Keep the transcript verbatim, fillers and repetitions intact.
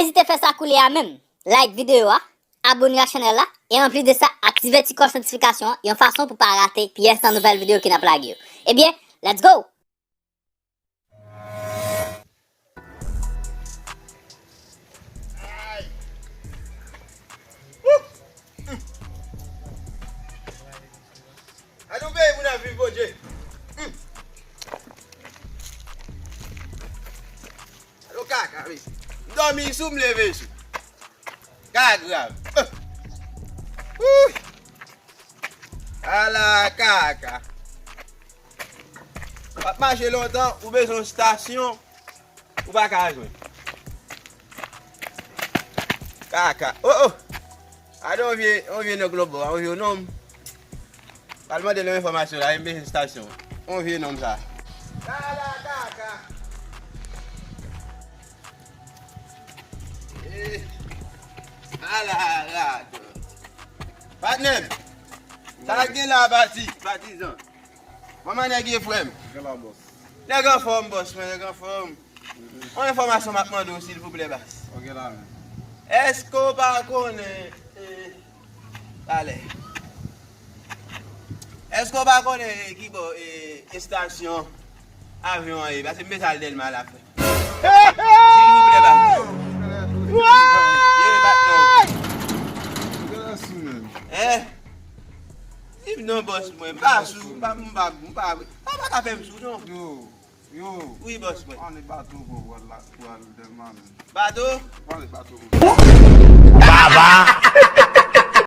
Ezite fè sa koulye a menm. Like videyo a, abone ak chanèl la, e anplis de sa, aktive ti klòch notifikasyon an yon fason pou pa rate pyès nan nouvèl videyo ke n ap lage yo. Ebyen, let's go! Gade yon peyi moun ap viv, Bondye. Hmm. Gade yon kaka, wi. M dòmi sou, m leve sou. Ka grav. Wouy. Ala kaka. W ap mache lontan, ou bezwen yon stasyon, ou pa ka jwenn. Kaka. Oh, oh. Gade yon vye, yon vye nèg lòtbò a, yon vye nonm. Al mande l yon enfòmasyon la, m bezwen stasyon. Yon vye nonm sa. Ala kaka. Eh. Ala rad. Patnè m. Sa k gen la, pati, patizan. Kòman nèg ye, frè m? Gen la, bòs. Nèg anfòm, bòs mwen, nèg anfòm. Yon enfòmasyon m ap mande w, silvouplè, baz. Ok, la menm. Èske w pa konnen, eh, talè? Èske w pa konnen ki bò, eh, estasyon avyon an ye? Paske m bezwen al Dèlma la, frè. Silvouplè, baz. Ye, patnè. Gen la sou menm. Eh? Di m non, bòs mwen. M pa sou, m pa, m pa, m pa, pa, pa ka fè m sou, non. Yo. Yo. Wi, bòs mwen. Ann e bato pou pral la, pou al Dèlma menm. Bato? Ann e bato pou. Baba!